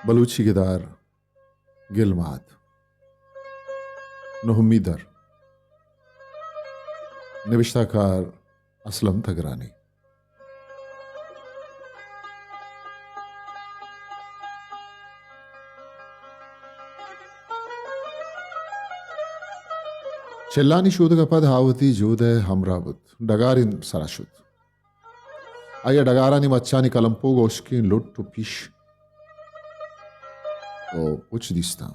بلوچی گدار گلمات، نہمی در، نبشتہ کار اسلم تگرانی۔ چلانی شودگ ءَ پد آ وتی جہد ءِ ہمراہ بوت، ڈگاریں سرا شت۔ آئی ءَ ڈگارانی مچانی کلمپوگ ءُ ہشکیں لٹ ءُ پیش ءُ پچ دیستاں۔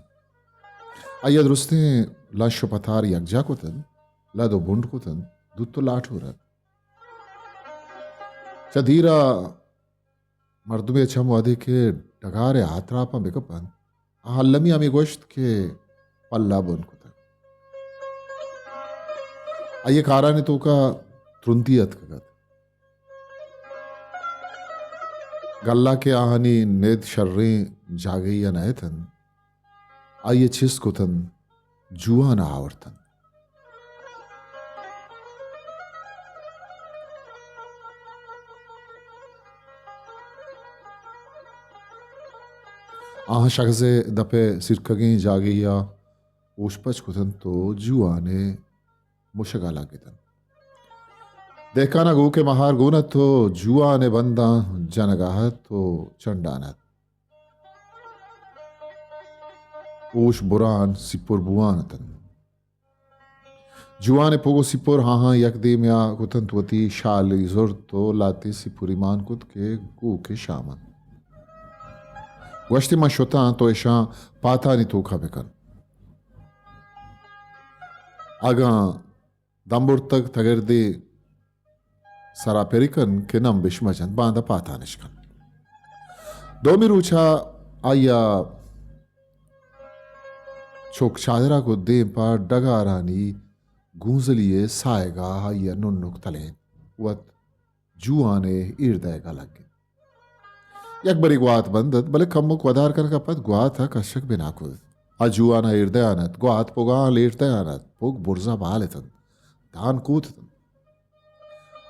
آئی ءَ درستیں لش ءُ پتار یکجاہ کتنت، لد ءُ بنڈ کتنت، دوت ءُ لاٹورت۔ چہ دیر ءَ مردمے ءِ چم وہدے کہ ڈگار ءِ آتراپاں بکپنت، آ المی ہمے گوشت کہ پلہ بن کتگ۔ آئی ءِ کارانی توکا ترندی اتکگ ات۔ گلہ کہ آہانی ند شریں جاگہے ءَ نہ اتنت، آئی ءَ چست کتنت، جوان ءَ آورتنت۔ آہاں شگز ءِ دپ ءِ سرکگیں جاگہے ءَ اوشپچ کتنت ءُ جوان ءِ مشگ ءَ لگ اتنت۔ دہکان ءَ گوک ءِ مہار گون ات ءُ جوان ءِ بنداں جنگ ءَ ات ءُ چنڈان ات۔ اوش بران سیپر بوان اتنت۔ جوان ءِ پگ ءُ سیپر آہاں یک دیمے ءَ کتنت، وتی شالی زرت ءُ لہتے سیپری مان کت کہ گوک ءِ شام انت۔ گوشتی، من شتاں، تو اشاں پاتانی توکا بکن۔ اگاں دم برتگ تگردے سرا پری کن کہ نم بشمج انت، باندا پاتانش کن۔ دومی روچا آئی ءَ چک چادرا کت، دیم پہ ڈگارانی گونزلی ءِ ساہگا آئی ءَ ننک تلینت، وت جوان ءِ ایر دئیگا لگ انت۔ یک برے گوات بند ات، بلے کمک ودار کنگا پد گوات ءَ کشگ بنا کت۔ آ جوان ءَ ایر دیان ات، گوات پگاں لیٹ دیان ات، پگ برزا بال اتنت، دان کوت اتنت۔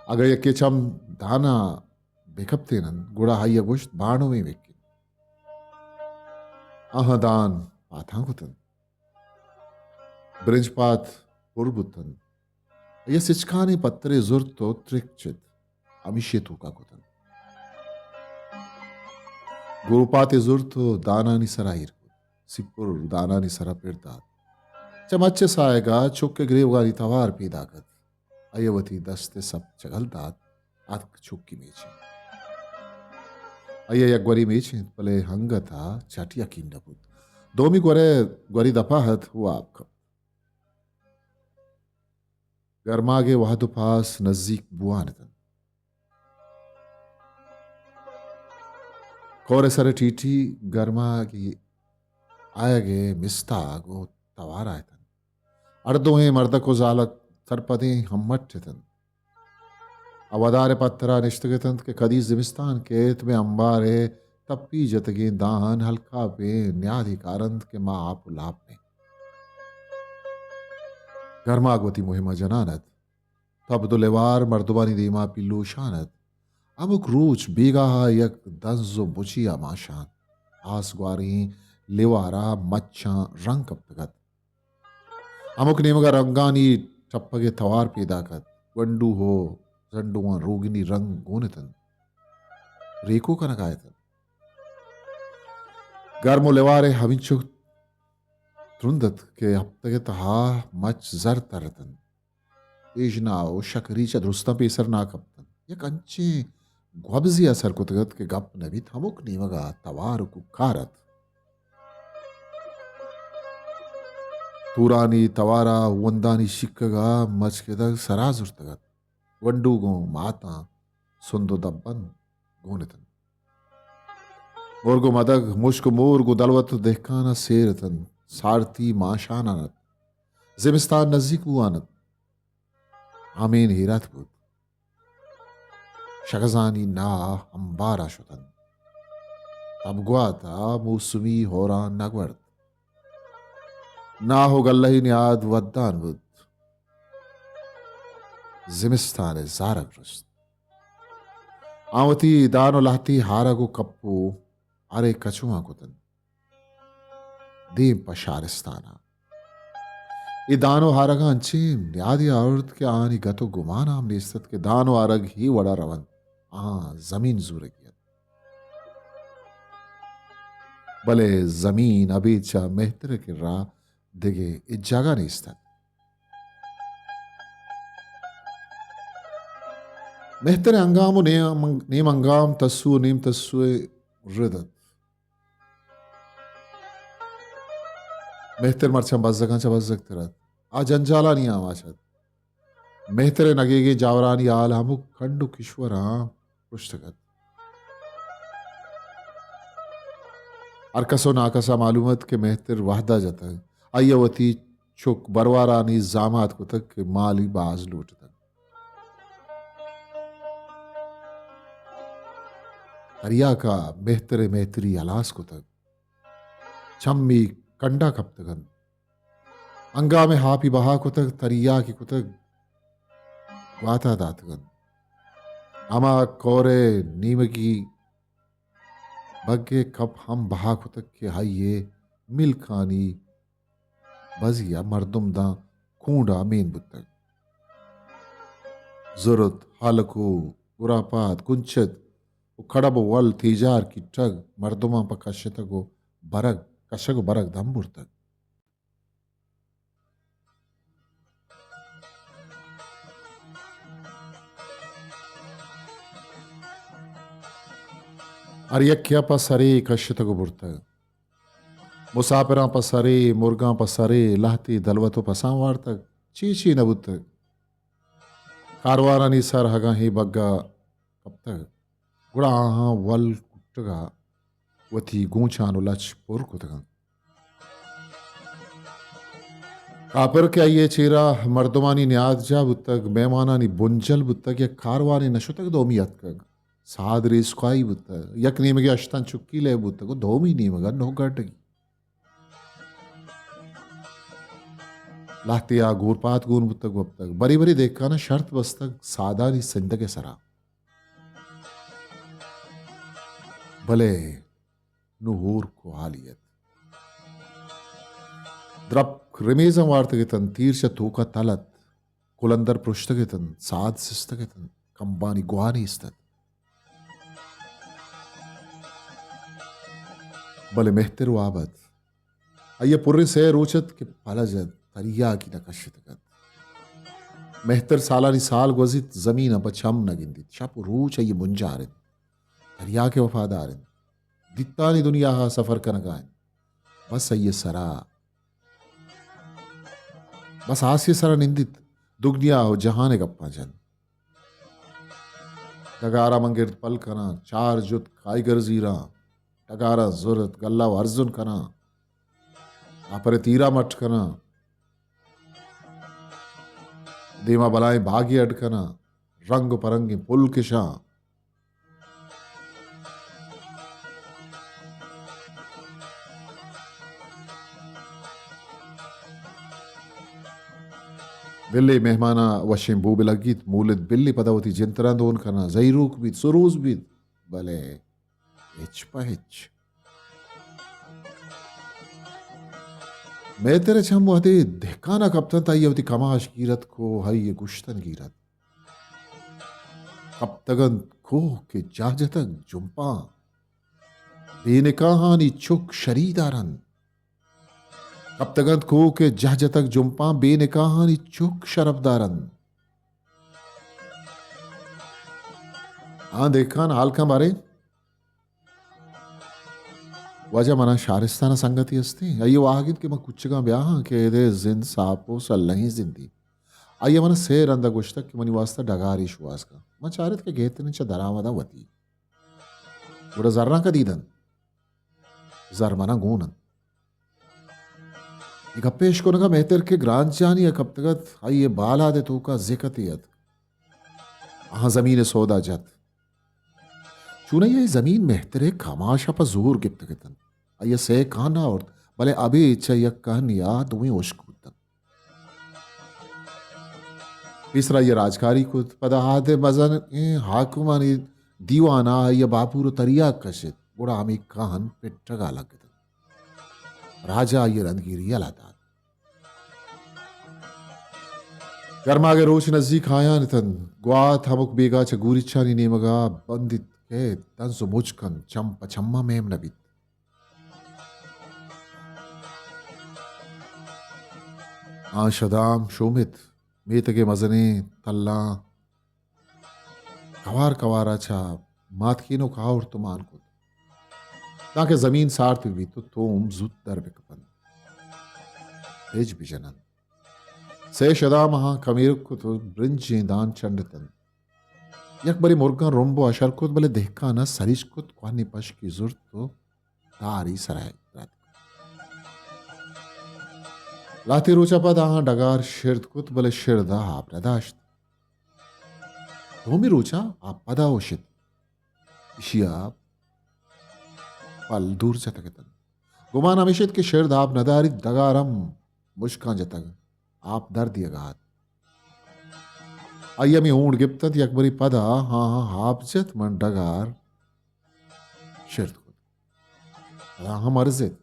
اگاں یکے چم دانا بکپتیننت، گڑا آئی ءَ گوشت، بانویں بکن۔ آہاں دان پاتاں کتنت۔ برنج پات پر بوتنت۔ آئی ءَ سچکانی پترے زرت ءُ ترک چت، ہمیشی ءِ توکا کتنت۔ گروپاتے زرت ءُ دانانی سرا ایر کت۔ سیپر دانانی سرا پر دات۔ چہ مچ ءِ ساہگا چک ءِ گریوگانی توار پیداک ات۔ آئی ءَ وتی دست ءِ سپ چگل دات، اتک چکی میچینت۔ آئی ءَ یک گوری میچینت، بلے انگت ءَ چٹ یکین نہ بوت۔ دومی گورے، گوری دپا ات، واب کپت۔ گرماگ ءِ وہد ءُ پاس نزیک بوان اتنت۔ کور ءِ سر ءَ ٹیٹی گرماگی آیگ ءِ مستاگ ءُ توار ءَ اتنت۔ ہر دوئیں مردک ءُ زالک سرپدیں ہمٹ اتنت۔ آ ودار ءِ پترا نشتگ اتنت کہ کدی زمستان کیت، مئے امبار ءِ تپی جتگیں داہان ہلکاپیں نیادے کارنت کہ ما آپ ءُ لاپ بیں۔ گرماگ وتی مہم ءَ جنان ات۔ تبد ءُ لیوار مردمانی دیما پیلوشان ات۔ ہمک روچ بیگاہ ءَ یک دنز ءُ بچی ءَ ماشان۔ آس گواریں لیوار ءَ مچاں رنگ کپتگ ات۔ ہمک نیمگ ءَ رنگانی ٹپگ ءِ توار پیداک ات۔ گونڈو ءُ زنڈواں روگنی رنگ گون اتنت۔ ریکو کنگ ءَ اتنت۔ گرم ءُ لیوار ءَ ہمینچک ترند ات کہ ہپتگ ءِ تہا مچ زر تر اتنت۔ ایژنا ءُ شکری چہ درستاں پیسر نہ کپتنت۔ یک انچیں گوبزے ءَ سر کتگ ات کہ گپ نہ بیت، ہمک نیمگ ءَ توار ءُ کوکار ات۔ تورانی توار ءَ ہوندانی شیکگ ءَ مچکدگ سرا زرتگ ات۔ گونڈو گوں ماتاں سند ءُ دبند گون اتنت۔ مرگ ءُ مدگ، مشک ءُ مور گوں دلوت ءُ دہکان ءَ سیر اتنت۔ سارتی ماشانان ات۔ زمستان نزیک بوان ات۔ ہمین ہیرات بوت۔ شگزانی ناہ امبار ءَ شتنت۔ تبگوات ءَ موسمی ہوران نہ گورت۔ ناہ ءُ گلہی نیاد ودان بوت۔ زمستان ءِ زارگ رست۔ آ وتی دان ءُ لہتی ہارگ ءُ کپ ءُ ہرے کچواں کتنت۔ دیم پہ شارستان ءَ۔ اے دان ءُ آرگاں انچیں نیادے آورت کہ آہانی گت ءُ گمان ہم نیست ات کہ دان ءُ آرگ اے وڑ ءَ رونت، آہاں زمین زورگی ات۔ بلے زمین ابید چہ مہتر ءِ کرا دگہ ہچ جاگہ نیست ات۔ مہتر ءِ ہنگام ءُ نیم، نیم ہنگام، تسو ءُ نیم تسو ءَ رد ات۔ مہتر مرچاں بزگاں چہ بزگ تر ات۔ آ جنجالانی آماچ ات۔ مہتر ءِ نگیگیں جاورانی ہال ہمک کنڈ ءُ کشوراں پرشتگ ات۔ ہر کس ءُ ناکس ءَ معلوم ات کہ مہتر وہد ءَ جتگ۔ آئی ءَ وتی چک بروارانی زامات کتگ کہ مالی باز لوٹتگ۔ تریاک ءَ مہتر ءِ مہتری ہلاس کتگ۔ چمی کنڈا کپتگ انت۔ ہنگام ءَ ہاپی بہا کتگ، تریاکی کتگ، گوات ءَ داتگ انت۔ ہما کور ءِ نیمگی بگ ءِ کپ ہم بہا کتگ کہ آئی ءِ ملکانی بزی ءَ مردم داں کونڈ ءَ مین بوتگ۔ زرت، ہالکو، گراپات، کنچت ءُ کڑب ءُ ول تیجار کیٹگ، مردماں پہ کشتگ ءُ برگ، کشگ ءُ برگ دم برتگ۔ ہر یکے ءَ پہ سرے کشتگ ءُ برتگ۔ مساپراں پہ سرے، مرگاں پہ سرے، لہتے دلوت ءُ پساں وارتگ۔ چے چے نہ بوتگ۔ کاروانانی سر اگاں اے بگ ءَ کپتگ، گڑا آہاں ول کٹگ ءَ وتی گونچان ءُ لچ پر کتگ انت۔ کاپر کہ آئی ءِ چیرا مردمانی نیاد جاہ بوتگ، مہمانانی بنجل بوتگ، یک کاروانے نہ شتگ دومی اتکگ۔ ساد ریسکوائی بوتگ، یک نیمگے ہشتان چکی لئیب بوتگ ءُ دومی نیمگ ءَ نوک گڈگی۔ لہتے ءَ گورپات گون بوتگ وپتگ۔ برے برے دہکاناں شرط بستگ سادانی سندگ ءِ سرا۔ بلے نوں ہورک ءُ ہالی ات۔ درپک رمیزاں وارتگ اتنت، تیر چہ توک ءَ تل ات، کلندر پرشتگ اتنت، ساد سستگ اتنت، کمبانی گواہ نیست ات۔ بلے مہتر واب ات۔ آئی ءَ پریں سئے روچ ات کہ پلج ات، تریاکی نہ کشتگ ات۔ مہتر سالانی سال گوزیت، زمین ءَ پہ چم نہ گندیت۔ شپ ءُ روچ آئی ءِ بنجار انت۔ تریاک ءِ وفادار انت۔ دیتانی دنیا ءَ سفر کنگ ءَ انت۔ بس آئی ءِ سرا، بس آسی ءِ سرا نندیت، دگنیا ءُ جہان ءِ گپاں جنت۔ ڈگاراں من گرد پل کناں، چار جت کائیگر زیراں، ڈگاراں زرت گلہ ءُ ارزن کناں، آپر ءِ تیراں مٹ کناں، دیما بلائیں باگے اڈ کناں، رنگ ءُ پرنگیں پل کشاں۔ بلے مہماناں وشیں بو بہ لگیت، مولد بلے پدا وتی جنتراں دون کناں، زہیروک بیت، سروز بیت، بلے ہچ پہ ہچ۔ مہتر ءِ چم وہدے دہکان ءَ کپتنت، آئی ءَ وتی کماش گیرت کو، آئی ءِ گوشتن گیرت۔ کپتگ انت کوہ کہ جاہ جتگ جمپاں، بے نکاحانی چک شریدار انت۔ کپتگ انت کوہ کہ جاہ جتگ جمپاں، بے نکاحانی چک شرپدار انت۔ آں دہکان، حال کن باریں۔ واجہ، منا شارستان ءَ سنگتے استیں۔ آئی ءَ واہگ انت کہ من کچگاں بیاہاں کہ ادے زند ساپ ءُ سلہیں زندے۔ آئی ءَ منا سئے رند ءَ گوشتگ کہ منی واستا ڈگارے شوہاز کن۔ من چارت کہ گہتریں چہ درآمداں وتی۔ گڑا زراں کدی دنت؟ زر منا گون انت۔ اے گپ ءِ اشکنگ ءَ مہتر کہ گرانجانی ءَ کپتگ ات، آئی ءِ بالاد ءِ توک ءَ زکتے اتک۔ آہاں زمین ءِ سودا جت۔ چونائی ءَ اے زمین مہتر ءِ کماش ءَ پہ زور گپتگ اتنت۔ آئی ءَ سئے کہن آورت، بلے ابید چہ یک کہنے ءَ دوئیں ہشک بوتنت۔ پیسرا آئی ءَ راجکاری کت، پدا آہد ءِ مزنیں حاکمانی دیوان ءَ آئی ءَ باپور ءُ تریاک کشت، گڑا ہمے کہن پٹگ ءَ لگتنت۔ راجا آئی ء رندگیری یلہ دات۔ گرماگ ء روچ نزیک آیان اتنت۔ گوات ہمک بیگاہ چہ گوریچانی نیمگا بندیت کئیت، دنز و مچ کنت، چم پہ چماں میم نہ بیت۔ آ شدام شومت، میتگ ء مزنیں تلاں کوار کوارا چہ ماتکینوک آورت و مان کت، تانکہ زمین سارت بہ بیت و توم زوت در بکپنت، پج بجننت۔ سئے شدام آہاں کمیرک کت و برنجیں دان چنڈتنت۔ یک برے مرگاں رمب و اشر کت، بلے دہکان ء سریچ کت، کوہنی پشکی زرت و داری سرا دراتک۔ لہتے روچا پد آہاں ڈگار شرد کت، بلے شرد ء آپ نداشت۔ دومی روچا آپ پدا اوشت۔ ایشی ء پل دور جتگ اتنت۔ گمان ہمیش ات کہ شرد آپ نداریت، ڈگار ہم مشکاں جتگ، آپ در دیگ ء ات۔ آئی ہمے ہونڈ گپتنت، یک برے پدا ہاں ہاں آپ جت، من ڈگار شرد کت۔ پدا ہم مرز ات۔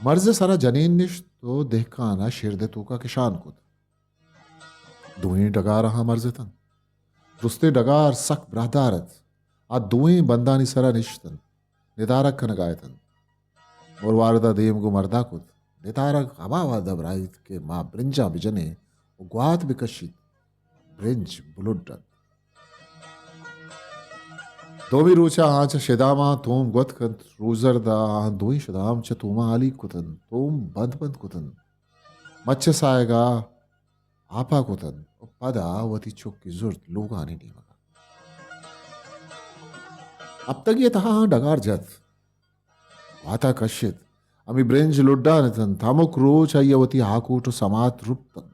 مرز ء سرا جنین نشت و دہکان ء شرد ء توکا کشان کت۔ دوئیں ڈگار آہاں مرز اتنت۔ درستیں ڈگار سک براہدار ات۔ آ دوئیں بندانی سرا نشتنت، ندارگ کنگا اتنت۔ مرواردا دیم گوں مردا کت۔ ندارگ ہما وہدا برایت کہ ما برنجاں بجنیں و گوات بکشیت۔ برنج بلڈ انت۔ دومی روچا آہاں چہ شداماں توم گوت کنت، روزردا آہاں دوئیں شدام چہ توماں ہالیگ کتنت، توم بند بند کتنت۔ مچ ء ساہگا آپا کتنت و پدا وتی چکی زرت لوگانی نیمگا۔ ہپتگی ء تہا آہاں ڈگار جت، گواتا کشت۔ ہمے برنج لڈان اتنت۔ ہمک روچ آئی ء وتی ہاکوٹ و سمات رپتنت۔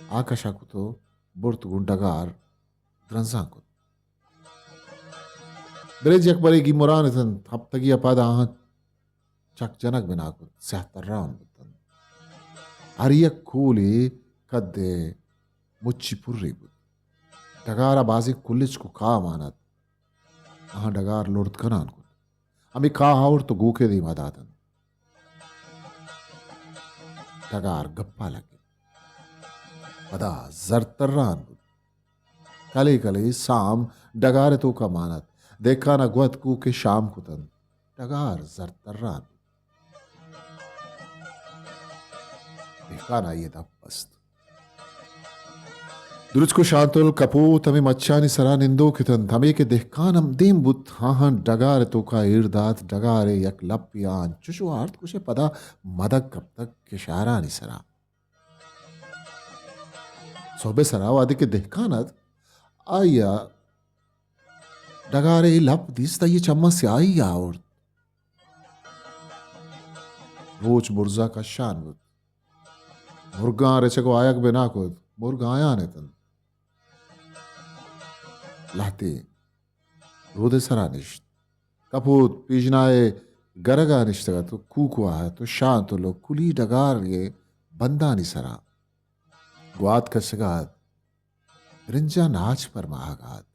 آ کشا کت و برت گوں ڈگار درنزان کت۔ برنج یک برے گیمران اتنت۔ ہپتگی ء پد آہاں چک جنگ بنا کت، سیاہ تران بوتنت۔ ہر یک کولے کد ء مچی پرے بوت۔ ڈگار ء بازیں کلچک و کاہ مان ات۔ آہاں ڈگار لڑت کنان کت۔ ہمے کاہ آورت و گوک ء دیما داتنت۔ ڈگار گپا لگت۔ پدا زرد تران بوت۔ کلے کلے سام ڈگار ء توکا مان ات۔ دہکان ء گوت گوک ء شام کتنت۔ ڈگار زرد تران بوت۔ دہکان آئی ء دپ بست۔ درچک و شانتل کپوت ہمے مچانی سرا نندوک اتنت۔ ہمے کہ دہکان ہم دیم بوت، ہاں ہاں ڈگار ء توکا ایر دات۔ ڈگار ء یک لپے آ انچش وارت، گوشئے پدا مدگ کپتگ کشارانی سرا۔ سہب ء سرا وہدے کہ دہکان ات، آئی ء ڈگار ء اے لپ دیست، آئی ء چماں سیاہی آورت۔ روچ برزا کشان بوت۔ مرگاں رچگ و آیگ بنا کت۔ مرگ آیان اتنت۔ لہتے رود ء سرا نشت۔ کپوت پیژنا ء گرگا نشتگ ات و کوک واہت و شانتل و کلی ڈگار ء بندانی سرا گوات کشگا ات۔ برنجاں ناچ پرماہگا ات۔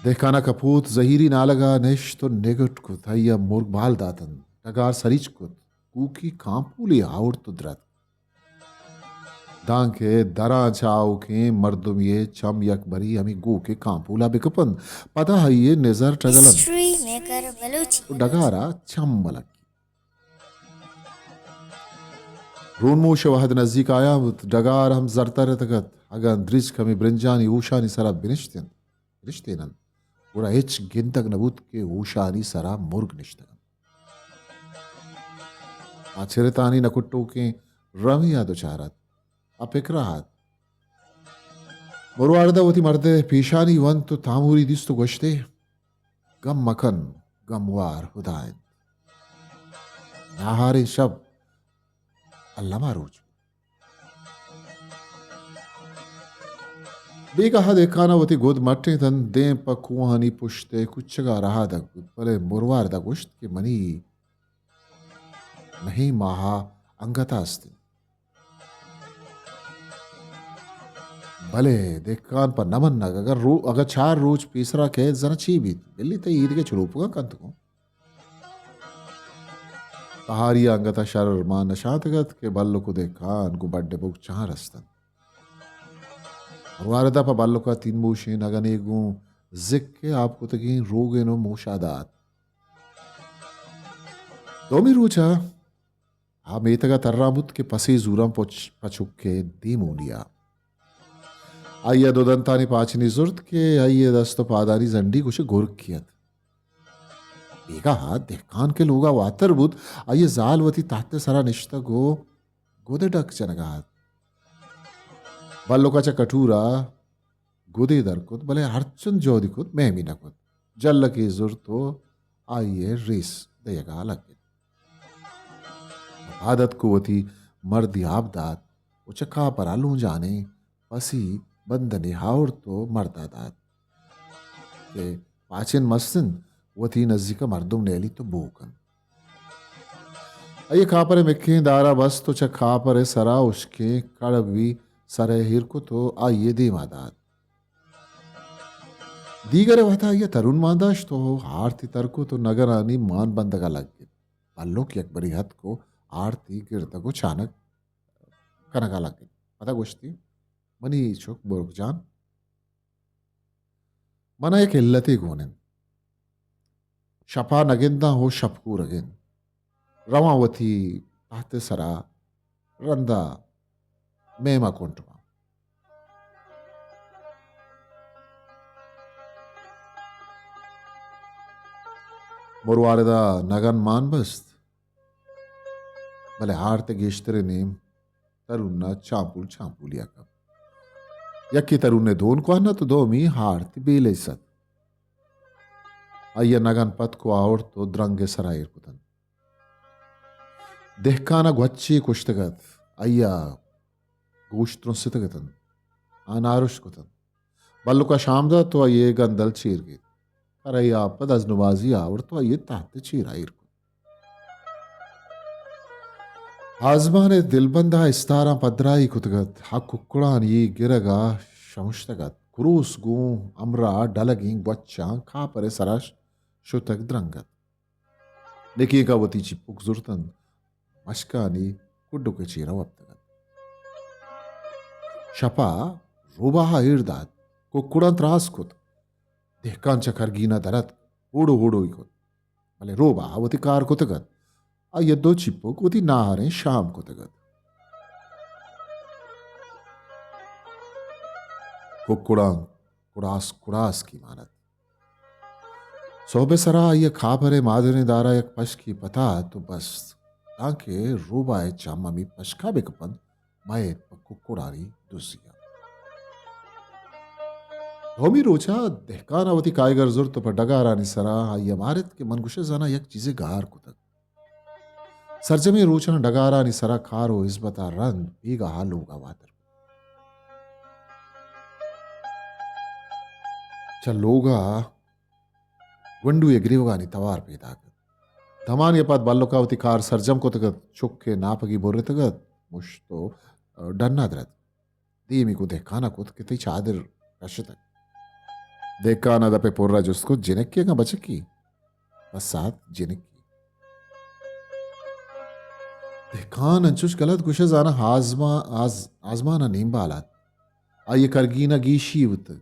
دہکانا کپوت زہیری نالگا نشت و نگٹ کت، آئیا مرگ بال داتنت۔ ڈگار سریچ کت، کوکی کانپولے آورت و دراتک۔ دانکہ دراں چہ آؤکیں مردمے ء چم یک بری ہمے گوک ء کانپولا بکپنت، پدا آئی ء نزر ٹگل انت۔ History maker Balochi. و ڈگارا چم ملکی۔ رونموش ء وہد نزیک آیان بوت، ڈگار ہم زرتر اتگ ات۔ اگاں درچک ہمے برنجانی ہوشانی سرا بنشتنت، نشتیننت، گڑا ہچ گندگ نہ بوت کہ ہوشانی سرا مرگ نشتگ انت۔ آ چرتانی نکٹوکیں رمے ء دچار ات۔ آ پکرا ات۔ مرواردہ وتی مردے پیشانی ونت و تاموری دیست و گوشتے، گم مکن، گموار ہدا انت۔ ناہاریں شپ الما روچ۔ بیگاہ دہکان ء وتی گد مٹینتنت، دیم پہ کوہانی پشت ء کوچگا رہادگ بوت، بلے مرواردہ گوشت کہ منی مہی ماہ انگتا است انت۔ بلے دہکان پہ نہ منگ، اگاں رو-، اگاں چار روچ پیسرا کئیت زاناں چی بیت؟ بلی تئی ایدگہ چلوپگاں کنت گوں۔ تہاری ءَ انگت ءَ شر مان نشاتگ ات کہ بلک ءُ دہکان گوں بڈ ءِ بگچاں رستنت۔ مروارد ءَ پہ بلک ءَ تینموشیں نگنے گوں زک ءِ آپ کتگیں روگن ءُ موشا دات۔ دومی روچ ءَ آ میتگ ءَ تران بوت کہ پسے زوراں پچ-، پہ چک ءِ دیمونی ءَ۔ آئی ءَ دو دنتانی پاچنی زرت کہ آئی ءِ دست ءُ پادانی زنڈی گوشے گرکی ات۔ بیگاہ ءَ دہکان کہ لوگ ءَ واتر بوت، آئی ءِ زال وتی تحت ءِ سرا نشتگ ءُ گد ءِ ڈک جنگ ءَ ات۔ بلک ءَ چہ کٹور ءَ گدے در کت، بلے ہرچنت جہدی کت، مہمی نہ کت۔ جلکے زرت ءُ آئی ءِ ریس دئیگ ءَ لگت۔ پاد اتک ءُ وتی مردی آپ دات ءُ چہ کاپر ءَ لونجانیں پسی بندنے آورت ءُ مرد ءَ دات کہ پاچن مست انت، وتی نزیک ءَ مردم نیلیت ءُ بو کنت۔ آئی ءَ کاپر ءِ مکیں دار ءَ بست ءُ چہ کاپر ءِ سرا ہشکیں کڑبی سر ءَ ایر کت ءُ آئی ءِ دیم ءَ دات۔ دیگر ءِ وہد ءَ آئی ءَ ترون مان داشت ءُ آرتی تر کت ءُ نگرانی مان بندگ ءَ لگت۔ بلک یک برے اتک ءُ آرتی گردگ ءُ چانگ کنگ ءَ لگت۔ پدا گوشتی، منی چک برک جان، من ءَ یک علتے گون انت۔ شپ ءَ نہ گنداں ءُ شپ کورگ انت۔ رواں وتی تحت ءِ سرا رندا میم ءَ کنٹ باں۔ مروارد ءَ نگن مان بست، بلے آرت ءِ گیشتریں نیم ترون ءَ چامپول چامپولی ءَ کپت۔ یکے ترون ءِ دون کوہن ات ءُ دومی آرت ءِ بیلے ست۔ آئی ءَ نگن پتک ءُ آورت ءُ درنگ ءِ سرا ایر کتنت۔ دہکان ءَ گوچے کشتگ ات، آئی ءَ گوشت ترنستگ اتنت، آ نارشت کتنت۔ بلک ءَ شام دات ءُ آئی ءِ گندل چیر گیت۔ کرئی آپ ءَ دزنمازی آورت ءُ آئی ءِ تحت ءِ چیر ءَ ایر کت۔ آزمان ءِ دلبند ءَ استاراں پدرائی کتگ ات۔ آ ککڑانی گرگ ءَ شمشتگ ات۔ کروس گوں ہمراہ ڈلگیں گوچاں کاپر ءِ سرا شتگ درنگ ات۔ نکینک ءَ وتی چپک زرتنت، مشکانی کڈک ءِ چیرا وپتگ ات۔ شپ ءَ روباہ ءَ ایر دات، ککڑاں تراس کت۔ دہکان چہ کرگین ءَ در اتک، ہوڑو ہوڑوئی کت۔ بلے روباہ ءَ وتی کار کتگ ات۔ آئی ءَ دو چپک وتی ناہریں شام کتگ ات۔ ککڑاں کڑاس کڑاس کی مان ات۔ سہب ءِ سرا آئی ءَ کاپر ءِ مادریں دار ءَ یک پشکے پتات ءُ بست، تانکہ روباہ ءِ چم ہمے پشک ءَ بہ کپنت، مئیت پہ ککڑانی دزی ءَ۔ دومی روچ ءَ دہکان ءَ وتی کائیگر زرت ءُ پہ ڈگارانی سرا آئی ءَ مارت کہ من گوشے زاناں یک چیزے گار کتگ۔ سرجمیں روچاں ڈگارانی سرا کار ءُ ہزبت ءَ رند بیگاہ ءَ لوگ ءَ واتر بوت۔ چہ لوگ ءَ گونڈو ءِ گریوگانی توار پیداک ات۔ دمانے ءَ پد بلک ءَ وتی کار سرجم کتگ ات، چک ءِ ناپگی برتگ ات، مشت ءُ ڈن ءَ در اتک۔ دیمی گوں دہکان ءَ کت کہ تئی چادر کشتگ۔ دہکان ءَ دپ ءِ پر ءَ جست کت، جنکے اگاں بچکی؟ بس ساعت جنکی۔ دہکان انچوش گل ات گوشے زاناں آزما-، آز-، آزمان ءَ نیم بال ات۔ آئی ءِ کرگین ءَ گیشی بوتگ۔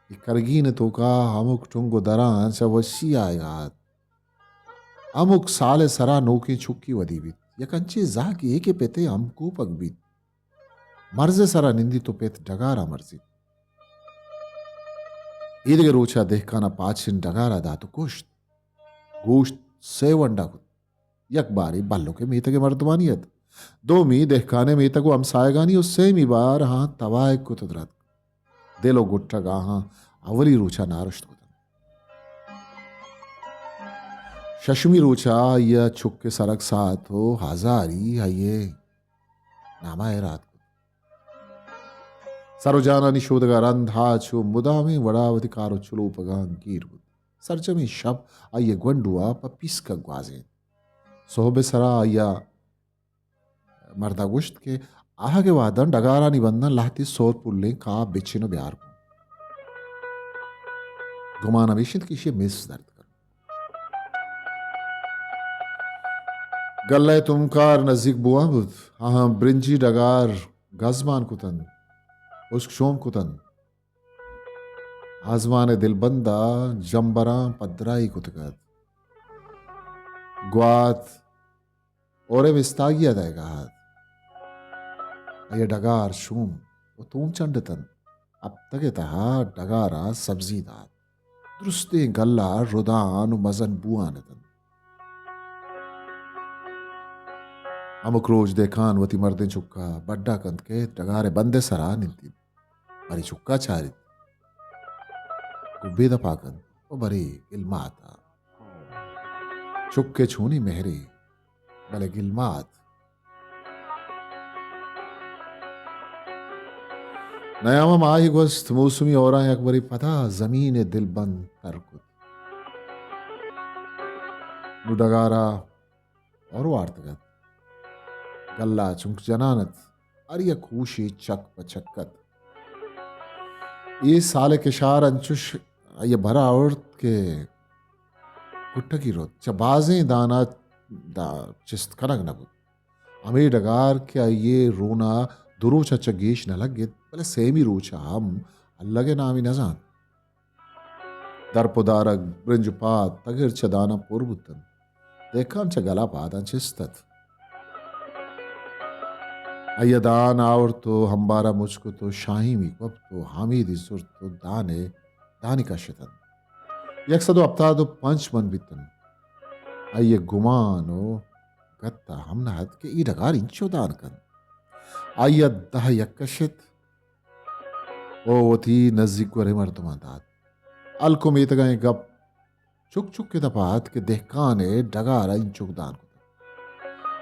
اے کرگین ءِ توکا ہمک ٹنگ ءُ دراں چہ وشی آیگ ءَ ات۔ ہمک سال ءِ سرا نوکیں چکی ودی بیت۔ یک انچیں زہگے کہ پت ءِ ہمکوپگ بیت۔ مرز ءِ سرا نندیت ءُ پت ڈگار ءَ مرزیت۔ ایدگہ روچ ءَ دہکان ءَ پاچن ڈگار ءَ دات ءُ کشت۔ گوشت سئے ونڈا کت۔ یک بارے بلک ءِ میتگ ءِ مردمانی ات، دومی دہکان ءِ میتگ ءُ ہمساہگانی ءُ سیمی بار آہاں توائگ کت ءُ دراتک۔ دل ءُ گٹگ آہاں اولی روچ ءَ نارشت کتنت۔ ششمی روچ ءَ آئی ءَ چک ءِ سرگ ساعت ءُ ہزاری آئی ءِ نام ءَ اراد کت۔ سر ءُ جانانی شودگ ءَ رند ہاچ ءُ مدامیں وڑا وتی کار ءُ چلوپگاں گیر بوت۔ سرجمیں شپ آئی ءِ گونڈو ءَ پہ پیسکگ گوازینت۔ سہب ءِ سرا آئی ءَ مرد ءَ گوشت کہ آہگ ءِ وہداں ڈگارانی بنداں لہتے سور پلیں کاہ بچن ءُ بیار کن۔ گمان ہمیش انت کہ ایشی ءَ مس درد کن۔ گلہ ءِ تمکار نزیک بوان بوت۔ آہاں برنجی ڈگار گزمان کتنت، ہشک شوم کتنت۔ آزمان ءِ دلبند ءَ جمبراں پدرائی کتگ ات۔ گوات اور ءِ مستاگی ءَ دئیگ ءَ ات۔ آئی ءِ ڈگار شوم ءُ توم چنڈ اتنت۔ ہپتگ ءِ تہا ڈگار ءَ سبزی دات۔ درستیں گلہ ردان ءُ مزن بوان اتنت۔ ہمک روچ دہکان وتی مردیں چک ءَ بڈ ءَ کنت کئیت، ڈگار ءِ بند ءِ سرا نندیت، باریں چک ءَ چاریت، گوں بے دپا کنت ءُ برے گلمات ءَ۔ چک ءِ چونیں مہرے، بلے گلمات۔ نیام ءَ ماہے گوست، موسمی ہوراں یک برے پدا زمین ءِ دلبند تر کت۔ نوں ڈگار ءَ ہور وارتگ ات۔ گلہ چنک جنان ات، ہر یک ہوشے چک پہ چک ات۔ اے سال ءِ کشار انچش آئی ءَ بر آورت کہ کٹگی رد چہ بازیں دان ءَ دا چست کنگ نہ بوت۔ ہمے ڈگار کہ آئی ءِ رون ءَ دو روچ ءَ چہ گیش نہ لگت، بلے سیمی روچ ءَ ہم الگ ءِ نامی نہ زانت۔ درپ ءُ دارگ، برنج ءُ پاد، تگر چہ داناں پر بوتنت۔ دہکان چہ گل ءَ پاداں چست ات۔ آئی ءَ دان آورت ءُ ہمبار ءَ مچ کت ءُ شاہیمی کپت ءُ ہامیدی زرت ءُ دان ءِ دانی کشتنت۔ یک سد ءُ ہپتاد ءُ پنچ من بیتنت۔ آئی ءَ گمان ءُ گت ءَ ہم نہ ات کہ اے ڈگار اینچو دان کنت۔ آئی ءَ دہ یک کشت ءُ وتی نزیک گوریں مردماں دات۔ ہلک ءُ میتگانی گپ چک چک ءِ دپ ءَ ات کہ دہکان ءِ ڈگار ءَ اینچک دان کتگ۔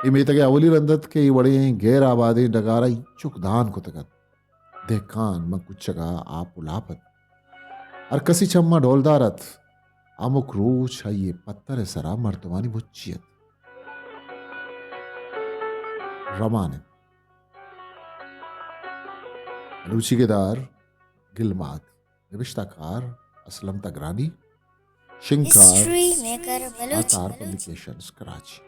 اے میتگ ءِ اولی رند ات کہ اے وڑیں غیر آبادیں ڈگار ءَ اینچک دان کتگ ات۔ دہکان ماں کوچگ ءَ آپ ءُ لاپ ات۔ ہر کسی چماں ڈولدار ات۔ ہمک روچ آئی ءِ پتر ءِ سرا مردمانی مچی ات۔ رمان انت۔ بلوچی گدار گلمات۔ نبشتہ کار اسلم تگرانی۔ شنگکار ہسٹری میکر بلوچ۔ آتار پبلیکیشنز کراچی۔